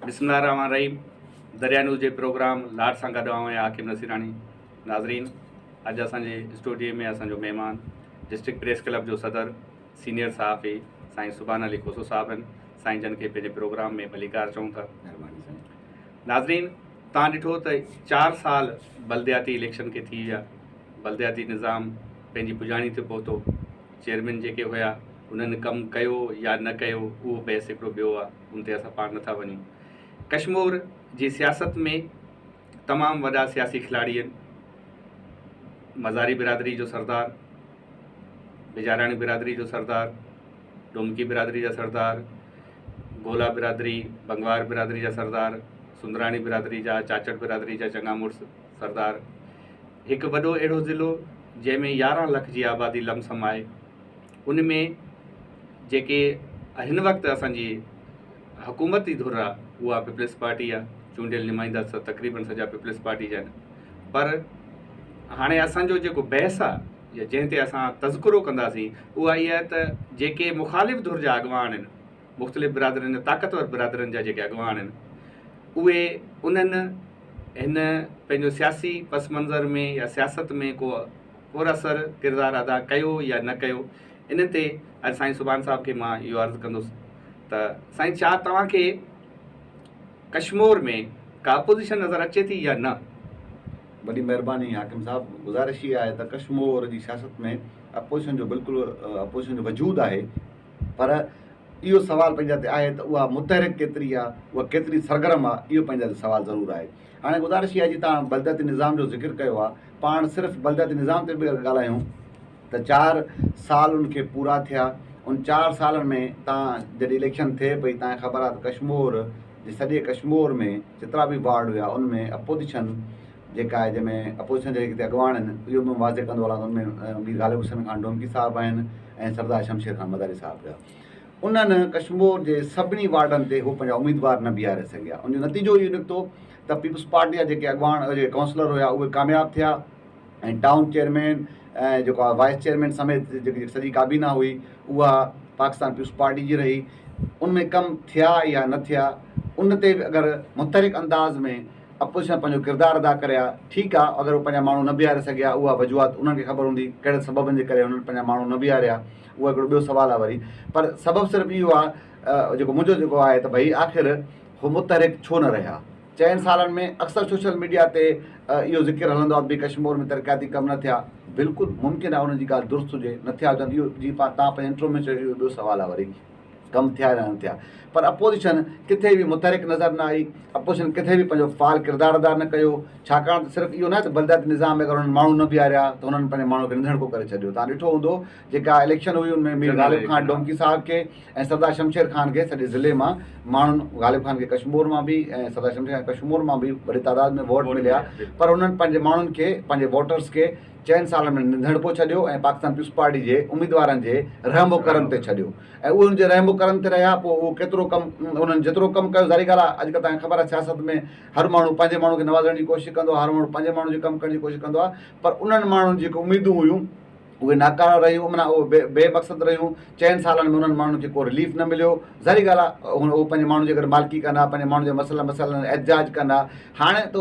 بسم الله الرحمن الرحيم دريا نيوز جي پروگرام لاڙ سان گڏ آئون آهيان حاڪم نصيراڻي. ناظرين اڄ اسان جي اسٽوڊيو ۾ اسان جو مهمان ڊسٽرڪٽ پريس ڪلب جو صدر سينيئر صحافي سائين سبحان علي کوسو صاحب آهن. سائين جن کي پنهنجي پروگرام ۾ ڀليڪار چئون ٿا. مهرباني سائين. ناظرين تان ڏٺو ته 4 سال بلدياتي اليڪشن کي ٿي ويا، بلدياتي نظام پنهنجي پڄاڻي تي پهتو. چيئرمين جيڪي هيا انهن ڪم ڪيو يا نه ڪيو اهو بحث هڪڙو ٻيو آهي، ان تي اسان پاڻ نٿا وڃون. ڪشمور جي سياست ۾ تمام وڏا سياسي کلاڙي آهن. مزاري برادري جو سردار، بجاراڻي برادري جو سردار، ڊومڪي برادري جا سردار، گولا برادري، بنگوار برادري جا سردار، سندراڻي برادري جا، چاچڙ برادري جا چڱا مڙس سردار. هڪ وڏو اهڙو ضلعو جنهن ۾ 11 لک جي آبادي لمسم آهي، ان ۾ جيڪي هن وقت اسان جي حڪومتي ڌر آهي اها پيپلز پارٽي آهي. چونڊيل نمائندا تقريبن سڄا پيپلز پارٽي جا آهن. پر هاڻي اسان جو جيڪو بحث آهي يا جنهن تي اسان تذڪرو ڪنداسين اها اها آهي ته جيڪي مخالف ڌر جا اڳواڻ آهن، مختلف برادرين جا طاقتور برادرين جا جيڪي اڳواڻ آهن، اهي انهن هن پنهنجو سياسي پس منظر ۾ يا سياست ۾ ڪو پر اثر ڪردار ادا ڪيو يا نه ڪيو، ان تي اڄ سائين سبحان صاحب کي مان اهو عرض ڪندس ته سائين ڇا توهان کي ڪشمور ۾ ڪا اپوزيشن نظر اچي ٿي يا نه؟ وڏي مهرباني حاڪم صاحب. گذارش اها آهي ته ڪشمور جي سياست ۾ اپوزيشن جو بلڪل اپوزيشن جو وجود آهي، پر اهو سوال پنهنجا تي آهي ته اها متحرڪ ڪيتري آهي، اها ڪيتري سرگرم آهي، اهو پنهنجا تي سوال ضرور آهي. هاڻي گذارش اها آهي جي توهان بلدياتي نظام جو ذڪر ڪيو آهي، پاڻ صرف بلدياتي نظام تي به اگر ڳالهايون ته 4 سال ان کي پورا ٿيا. ان 4 سالن ۾ توهان جڏهن اليڪشن ٿئي پئي توهان کي خبر آهي ته ڪشمور جي سڄي ڪشمور ۾ جيترا به وارڊ هيا ان ۾ اپوزيشن جيڪا آهي، جنهن ۾ اپوزيشن جا جيڪي اڳواڻ آهن اهو به واضح ڪندو هلان ته ان ۾ مير غالب حسين خان ڊومڪي صاحب آهن ۽ سردار شمشير خان مزاري صاحب هيا. انهن ڪشمور جي سڀني وارڊن تي هو پنهنجا اميدوار نه بيهاري سگهيا. ان جو نتيجو اهو نڪتو ته پيپلز پارٽي جا جيڪي اڳواڻ جيڪي ڪائونسلر هيا اهي ڪامياب ٿيا ۽ ٽائون چيئرمين ۽ جيڪو آهي وائيس چيئرمين سميت جيڪي سڄي ڪابينا هئي اها پاڪستان پيپلز پارٽي جي رهي. ان ۾ ڪم ٿيا يا نه ٿيا ان تي به اگر متحرڪ انداز ۾ اپوزيشن پنهنجو ڪردار ادا ڪري ها، ٺيڪ آ اگر هو پنهنجا ماڻهو نه بيهاري سگهيا اها وجوهات انهن کي خبر هوندي ڪهڙي سببن جي ڪري هنن پنهنجا ماڻهو نه بيهاريا اهو هڪڙو ٻيو سوال آ وري پر سبب صرف اهو آ جيڪو منهنجو جيڪو آهي ته ڀئي آخر هو متحرڪ ڇو نه رهيا. 4 سالن ۾ اڪثر سوشل ميڊيا تي اهو ذڪر هلندو آ ته ڀئي ڪشمور ۾ ترقياتي ڪم نه ٿيا، بلڪل ممڪن آ انهن جي ڳالهه درست هجي نه ٿيا هجن اهو جيئن توهان پنهنجي انٽرو ۾ چيو اهو ٻيو سوال آ وري. ڪم ٿيا يا نه ٿيا پر اپوزيشن ڪٿي به متحرڪ نظر نه آئي، اپوزيشن ڪٿي به پنهنجو فعال ڪردار ادا نه ڪيو، ڇاڪاڻ ته صرف اهو نه آهي ته بلدياتي نظام ۾ اگر انهن ماڻهو نه بيهاريا ته انهن پنهنجي ماڻهو کي نڌڻڪو ڪري ڇڏيو. توهان ڏٺو هوندو جيڪا اليڪشن هئي ان ۾ مير غالب خان ڊومڪي صاحب کي ۽ سردار شمشير خان کي سڄي ضلعي مان ماڻهن غالب خان کي ڪشمور مان به ۽ سردار شمشير خان ڪشمور مان به وڏي تعداد ۾ ووٽ مليا پر انهن پنهنجي ماڻهن کي پنهنجي ووٽرز کي 4 سالن ۾ نڌڻڪو ڇڏيو ۽ پاڪستان پيپلز پارٽي جي اميدوارن جي رحم و ڪرم تي ڇڏيو ۽ اهي ان جي رحم و ڪرم تي رهيا. پوء اهو ڪيترو ڪم انهن جيترو ڪم ڪيو ظاهري ڳالهه آهي اڄڪلهه توهان کي خبر آهي سياست ۾ هر ماڻهو پنهنجي ماڻهو کي نوازڻ جي ڪوشش ڪندو آهي، هر ماڻهو پنهنجي ماڻهو جي ڪم ڪرڻ جي ڪوشش ڪندو آهي پر انهن ماڻهن جي جيڪي اميدون هيون اهي ناڪاره رهيون معنيٰ اهي بي مقصد رهيون. 4 سالن ۾ انهن ماڻهن کي ڪو رليف نه مليو. ظاهري ڳالهه آهي اهو پنهنجي ماڻهن جي گڏ مالڪي ڪندا، پنهنجي ماڻهن جي مسئلن مسئلن احتجاج ڪندا. هاڻي ته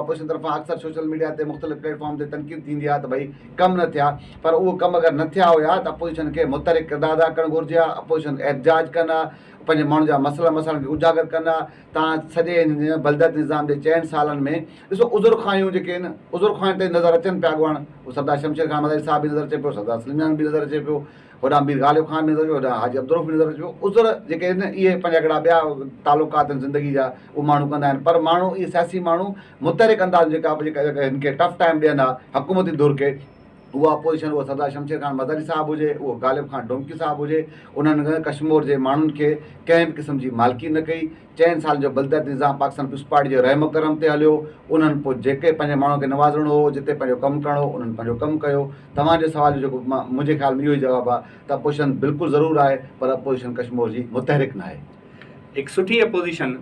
اپوزيشن طرفان اڪثر سوشل ميڊيا تي مختلف پليٽ فارم تي تنقيد ٿيندي آهي ته ڀئي ڪم نه ٿيا پر اهو ڪم اگر نه ٿيا هيا ته اپوزيشن کي متحرڪ ڪردار ادا ڪرڻ گهرجي ها، اپوزيشن احتجاج ڪن ها، پنهنجي ماڻهن جا مسئلا مسئلن کي اجاگر ڪن ها. تان سڄي هن بلدياتي نظام جي 4 سالن ۾ ڏسو عذر خواهيون جيڪي آهن عذر خواهين تي نظر اچن پيا اڳواڻ اهو سردار شمشير خان مزاري صاحب به نظر اچي پيو، سردار سليم جان به نظر اچي پيو، هوڏانهن مير غالب خان به نظر اچي پيو، هوڏانهن حاجي عبدالرؤف به نظر اچي پيو. عذر جيڪي آهن اهي پنهنجا هڪڙا ٻيا تعلقات آهن زندگي جا اهي ماڻهو ڪندا آهن پر ماڻهو اهي سياسي ماڻهو متحرڪ انداز ۾ جيڪا هن کي ٽف ٽائيم ڏين ها حڪومتي ڌر کي اها اپوزيشن اهو سردار شمشير خان مزاري صاحب هجي اهو غالب خان ڊومڪي صاحب هجي انهن ڪشمور جي ماڻهن کي ڪنهن به قسم جي مالڪي نه ڪئي. 4 سالن جو بلدياتي نظام پاڪستان پيپلز پارٽي جي رحم و ڪرم تي هليو. انهن پوء جيڪي پنهنجي ماڻهن کي نوازڻو هو جتي پنهنجو ڪم ڪرڻو هو انهن پنهنجو ڪم ڪيو. توهان جي سوال جو جيڪو منهنجي خيال ۾ اهو ئي جواب آهي ته اپوزيشن بلڪل ضرور آهي پر اپوزيشن ڪشمور جي متحرڪ ناهي. هڪ سٺي اپوزيشن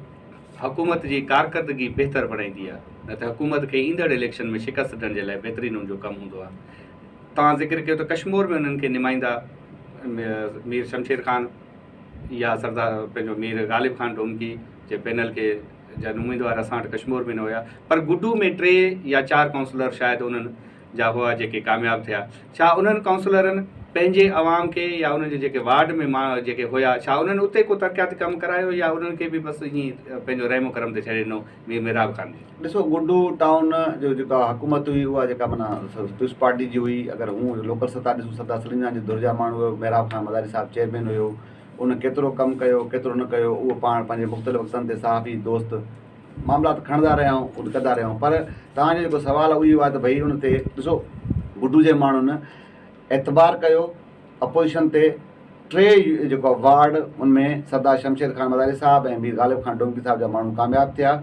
حڪومت جي ڪارڪردگي بهتر بڻائيندي آهي نه ته حڪومت کي ايندڙ اليڪشن ۾ شڪست ڏيڻ جي لاء بهترين ان جو ڪم هوندو آهي. توهان ذڪر ڪيو ته ڪشمور ۾ انهن کي نمائندا مير شمشير خان يا سردار پنهنجو مير غالب خان ڊومڪي جي پينل کي جا اميدوار اسان وٽ ڪشمور ۾ نه هيا پر گڊو ۾ ٽي يا چار ڪائونسلر شايد انهن جا هئا جيڪي ڪامياب ٿيا ڇا انهن ڪائونسلرن پنهنجي عوام کي يا انهن جي جيڪي وارڊ ۾ مان جيڪي هيا ڇا انهن اتي ڪو ترقياتي ڪم ڪرايو يا انهن کي به بس ائين پنهنجو رحم و ڪرم تي ڇڏي ڏنو مير محراب خان جي. ڏسو گڊو ٽائون جو جيڪا حڪومت هئي اها جيڪا معنيٰ پيپلز پارٽي جي هئي اگر هون لوڪل سطح ڏسون سردار سليم جان جي ڌر جا ماڻهو هيو محراب خان مزاري صاحب چيئرمين هيو ان ڪيترو ڪم ڪيو ڪيترو نه ڪيو اهو پاڻ پنهنجي مختلف وقتن تي صحافي دوست معاملات کڻندا رهيا آهيون ڪندا رهيا آهيون پر توهان جو جيڪو سوال آهي اهو آهي ته ڀئي ان تي ڏسو گڊو جي ماڻهن اعتبار ڪيو اپوزيشن تي ٽي جيڪو وارڊ ان ۾ سردار شمشير خان مزاري صاحب ۽ مير غالب خان ڊومڪي صاحب جا ماڻهو ڪامياب ٿيا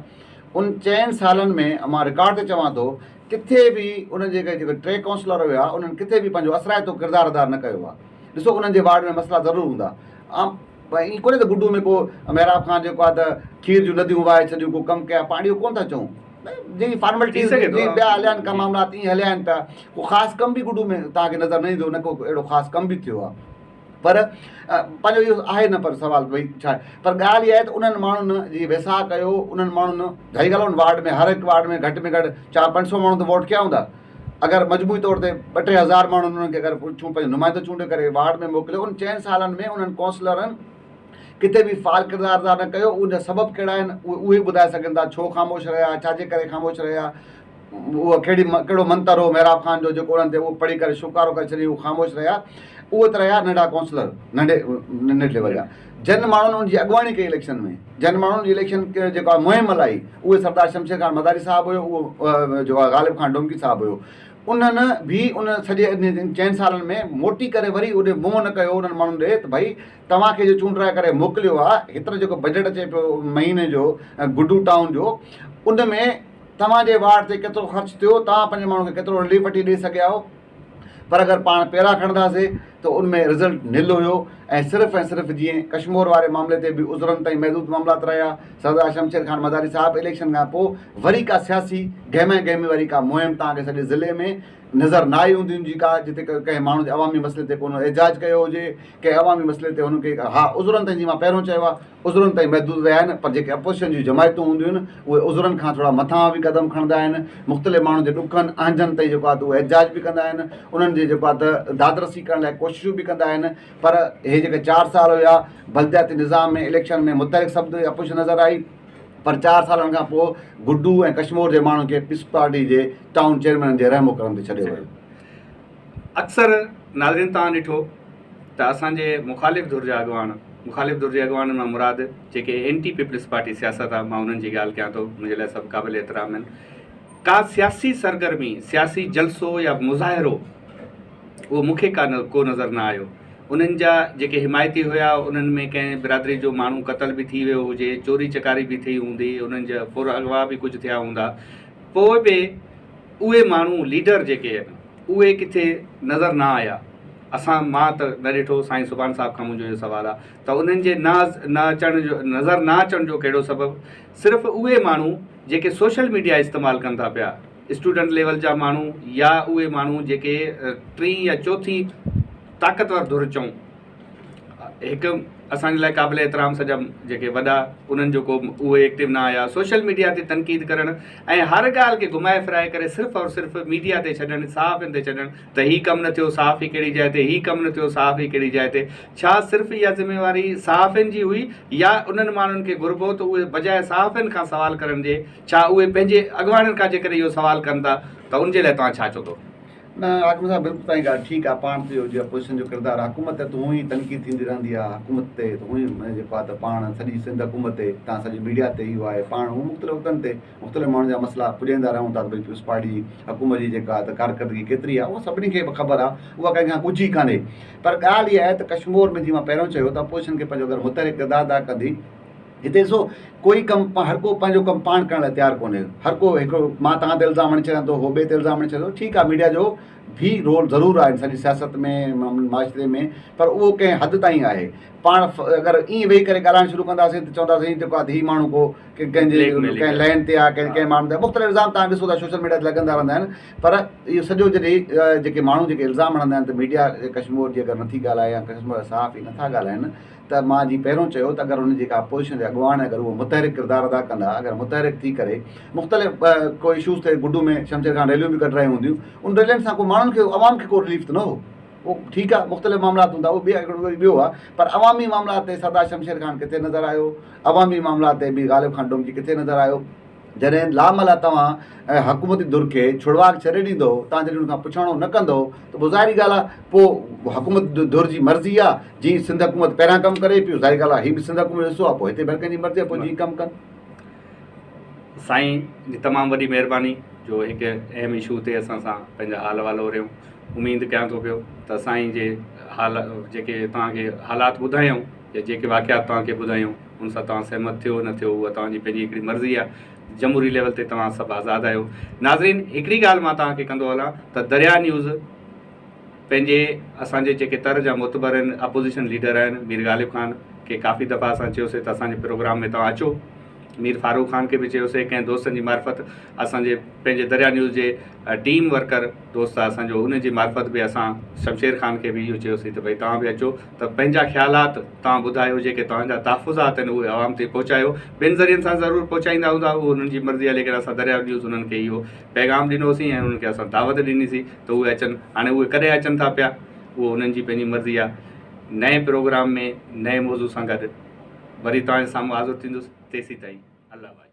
ان چئن سالن ۾ مان رڪارڊ تي چوان ٿو ڪٿي به انهن جيڪي جيڪي ٽي ڪائونسلر هيا انهن ڪٿي به پنهنجو اثرائتو ڪردار ادا نه ڪيو آهي ڏسو انهن جي وارڊ ۾ مسئلا ضرور هوندا عام پر ائين ڪونهي ته گڊو ۾ ڪو محراب خان جيڪو آهي ته کير جون نديون وهائي ڇڏيون ڪو ڪم ڪيا پاڻ اهو ڪونه ٿا چئون جي فارملٽيز جي ٻيا هليا آهن ڪم معاملات ائين هليا آهن پيا ڪو خاص ڪم به گڊو ۾ توهان کي نظر نه ايندو نه ڪو اهڙو خاص ڪم به ٿيو آهي پر پنهنجو اهو آهي نه پر سوال ڀئي ڇا پر ڳالهه اها آهي ته انهن ماڻهن جي ويساهه ڪيو انهن ماڻهن ظاهري ڳالهه آهي ان وارڊ ۾ هر هڪ وارڊ ۾ گهٽ ۾ گهٽ چار 500 ماڻهن ته ووٽ ڪيا هوندا اگر مجموعي طور تي ٻه ٽي هزار ماڻهن انهن کي اگر پڇون پنهنجو نمائندو چونڊي ڪري وارڊ ۾ موڪليو ان چئن سالن ۾ انهن ڪائونسلرن ڪٿي به فعال ڪردار ادا نه ڪيو ان جا سبب ڪهڙا آهن اهي اهي ٻڌائي سگهن ٿا ڇو خاموش رهيا ڇا جي ڪري خاموش رهيا اهو ڪهڙي ڪهڙو منتر هو محراب خان جو جيڪو انهن تي اهو پڙهي ڪري شوڪارو ڪري ڇڏي هو خاموش رهيا اهي ته رهيا ننڍا ڪائونسلر ننڍي ننڍي ليول جا جن ماڻهن ان جي اڳواڻي ڪئي اليڪشن ۾ جن ماڻهن جي اليڪشن جيڪا مهم هلائي اهي سردار شمشير خان مزاري صاحب هيو اهو جيڪو غالب خان ڊومڪي صاحب هيو انهن به ان سڄي چئن سالن ۾ موٽي ڪري وري اڏي منهن نه ڪيو انهن ماڻهن ڏي ته ڀئي توهان کي جو چونڊرائي ڪري موڪليو آهي هيترو جيڪو بجيٽ اچي پيو مهيني جو گڊو ٽائون جو ان ۾ توهان جي وارڊ تي ڪيترو خرچ ٿيو توهان پنهنجي ماڻهن کي ڪيترو رليف وٺي ڏئي سگهيا آهيو پر اگر پاڻ پيرا کڻنداسين ته ان ۾ رزلٽ نل هيو ۽ صرف ۽ صرف جيئن ڪشمور واري معاملي تي به عذرن تائين محدود معاملات رهيا سردار شمشير خان مزاري صاحب اليڪشن کان پوء وري ڪا سياسي گهمي گهمي واري ڪا مهم توهان کي سڄي ضلعي ۾ نظر نه آئي هوندي ان جي ڪا جتي ڪنهن ماڻهو جي عوامي مسئلي تي ڪو احتجاج ڪيو هجي ڪنهن عوامي مسئلي تي هن کي ها عذرن تائين جيئن مان پهريون چيو آهي عذرن تائين محدود رهيا آهن پر جيڪي اپوزيشن جون جماعتون هونديون آهن اهي عذرن کان ٿورا مٿانهان به قدم کڻندا آهن مختلف ماڻهن جي ڏکن اهنجن تائين جيڪو آهي ته اهي احتجاج به ڪندا آهن انهن جي جيڪو آهي ته دادرسي ڪرڻ لاء ڪوششون به ڪندا آهن پر هي جيڪي چار سال هيا بلدياتي نظام ۾ اليڪشن ۾ متحرڪ سڀ اپوزيشن نظر آئي پر چار سالن کان پوء گڊو ۽ ڪشمور جي ماڻهن کي پيپلز پارٽي جي ٽائون چيئرمينن جي رحم و ڪرم تي ڇڏيو ويو. اڪثر ناظرين توهان ڏٺو ته اسان جي مخالف ڌر جا اڳواڻ، مخالف ڌر جي اڳواڻن مان مراد جيڪي اينٽي پيپلز پارٽي سياست آ مان انهن جي ڳالهه ڪيان ٿو، منهنجي لاء سڀ قابل احترام آهن، ڪا سياسي سرگرمي، سياسي جلسو يا مظاهرو اهو مون کي ڪا نه ڪو نظر نه آيو. انهن جا جيڪي حمايتي هيا انهن ۾ ڪنهن برادري جو ماڻهو قتل به ٿي ويو هجي، چوري چڪاري به ٿي هوندي، انهن جا ڦر اغوا به ڪجهه ٿيا هوندا، پوء به اهي ماڻهو ليڊر جيڪي آهن اهي ڪٿي نظر نه آيا اسان مان ته نه ڏٺو سائين سبحان صاحب کان منهنجو اهو سوال آهي ته انهن جي نه نه اچڻ جو نظر نه اچڻ جو ڪهڙو سبب صرف اهي ماڻهو جيڪي سوشل ميڊيا استعمال ڪن ٿا پيا اسٽوڊنٽ ليول جا ماڻهو يا اهي ماڻهو جيڪي ٽين يا چوٿين طاقتور ڌر چئون هڪ اسان جي لاء قابل احترام سڄا جيڪي وڏا انهن جو ڪو اهي ايڪٽو نه آيا سوشل ميڊيا تي تنقيد ڪرڻ ۽ هر ڳالهه کي گهمائي ڦرائي ڪري صرف اور صرف ميڊيا تي ڇڏڻ صحافين تي ڇڏڻ ته هي ڪم نه ٿيو صحافي ڪهڙي جاء تي هي ڪم نه ٿيو صحافي ڪهڙي جاء تي ڇا صرف اها ذميواري صحافين جي هئي يا انهن ماڻهن کي گهربو ته اهي بجاء صحافين کان سوال ڪرڻ جي ڇا اهي پنهنجي اڳواڻن کان جيڪڏهن اهو سوال ڪن ٿا ته ان جي لاء توهان ڇا چوندو؟ نه حاڪم صاحب بلڪل توهان جي ڳالهه ٺيڪ آهي پاڻ تي جو اپوزيشن جو ڪردار آهي حڪومت تي ته هونئن ئي تنقيد ٿيندي رهندي آهي حڪومت تي ته هونئن ئي جيڪو آهي ته پاڻ سڄي سنڌ حڪومت تي تان سڄي ميڊيا تي اهو آهي پاڻ هو مختلف وقتن تي مختلف ماڻهن جا مسئلا پڄائيندا رهون ٿا ته ڀئي پيپلز پارٽي جي حڪومت جي جيڪا ته ڪارڪردگي ڪيتري آهي اها سڀني کي به خبر آهي اها ڪنهن کان ڳجهي ڪانهي پر ڳالهه اها آهي ته ڪشمور ۾ جيئن مان پهريون چيو ته اپوزيشن کي پنهنجو اگر متحرڪ ڪردار ادا ڪندي هتي ڏسو ڪوئي ڪم هر ڪو پنهنجو ڪم پاڻ ڪرڻ لاء تيار ڪونهي هر ڪو هڪڙو مان توهان تي الزام هڻي ڇڏيان ٿو هو ٻئي تي الزام هڻي ڇڏي ٿو ٺيڪ آهي ميڊيا جو به رول ضرور آهي سڄي سياست ۾ معاشري ۾ پر اهو ڪنهن حد تائين آهي پاڻ اگر ائين ويهي ڪري ڳالهائڻ شروع ڪنداسين ته چونداسين هي جيڪو آهي ته هي ماڻهو ڪو ڪنهن جي ڪنهن لائن تي آهي ڪنهن ڪنهن ماڻهو تي مختلف الزام توهان ڏسو ٿا سوشل ميڊيا تي لڳندا رهندا آهن پر اهو سڄو جڏهن جيڪي ماڻهو جيڪي الزام هڻندا آهن ته ميڊيا ڪشمور جي اگر نٿي ڳالهائي يا ڪشمور جا صحافي نٿا ڳالهائن ته مان جي پهريون چيو ته اگر ان جيڪا اپوزيشن جا اڳواڻ اگر اهو متحرڪ ڪردار ادا ڪندا اگر متحرڪ ٿي ڪري مختلف ڪو اشوز تي گڊو ۾ شمشير خان ريليون به ڪڍرايون هونديون ان ريلين سان ڪو ماڻهن کي عوام کي ڪو رليف ته نه هو اهو ٺيڪ آهي مختلف معاملات هوندا اهو ٻيا هڪڙو وري ٻيو آهي پر عوامي معاملات تي سردار شمشير خان ڪٿي نظر آيو عوامي معاملات تي مير غالب خان ڊومڪي ڪٿي نظر آيو جڏهن لامهل توهان حڪومتي ڌر کي ڇڙواڳ ڇڏي ڏيندو توهان جڏهن ان کان پڇاڻو نه ڪندو ته پوء ظاهري ڳالهه آهي پوء حڪومت ڌر جي مرضي آهي جيئن سنڌ حڪومت پهريان ڪم ڪري پيو ظاهري ڳالهه آهي هي به سنڌ حڪومت جو حصو آهي پوء هتي به هر ڪنهن جي مرضي آهي پوء جيئن ڪم ڪن. سائين جي تمام وڏي مهرباني جو هڪ اهم اشو تي اسان سان پنهنجا حال احوال اوريائون. اميد ڪيان ٿو پيو ته سائين جي حال جيڪي توهان کي حالات ٻڌايائون يا جيڪي واقعات توهان کي ٻڌايائون ان سان توهان سهمت ٿيو نه ٿيو اها توهان جي پنهنجي هڪڙي مرضي آهي جمهوري ليول تي توهان سڀ آزاد آهيو ناظرين هڪڙي ڳالهه مان توهان کي ڪندو هلان ته دريا نيوز پنهنجي اسان جي جيڪي تر جا معتبر آهن اپوزيشن ليڊر آهن مير غالب خان کي ڪافي دفعا اسان چيوسي ته اسان جي پروگرام ۾ توهان اچو مير فاروق خان کي به چيوسي ڪنهن دوستن جي معرفت اسان جي پنهنجي دريا نيوز جي ٽيم ورڪر دوست آ اسان جو ان جي معرفت به اسان شمشير خان کي به اهو چيوسي ته ڀئي توهان به اچو ته پنهنجا خيالات توهان ٻڌايو جيڪي توهان جا تحفظات آهن اهي عوام تائين پهچايو ٻين ذريعن سان ضرور پهچائيندا هوندا اهو انهن جي مرضي آهي ليڪن اسان دريا نيوز انهن کي اهو پيغام ڏنوسين ۽ انهن کي اسان دعوت ڏنيسين ته اهي اچن هاڻي اهي ڪڏهن اچن ٿا پيا اهو انهن جي پنهنجي مرضي آهي نئين پروگرام ۾ نئين موضوع سان گڏ وري توهان جي سامهون حاضر ٿيندس تيسين تائين الله واهي.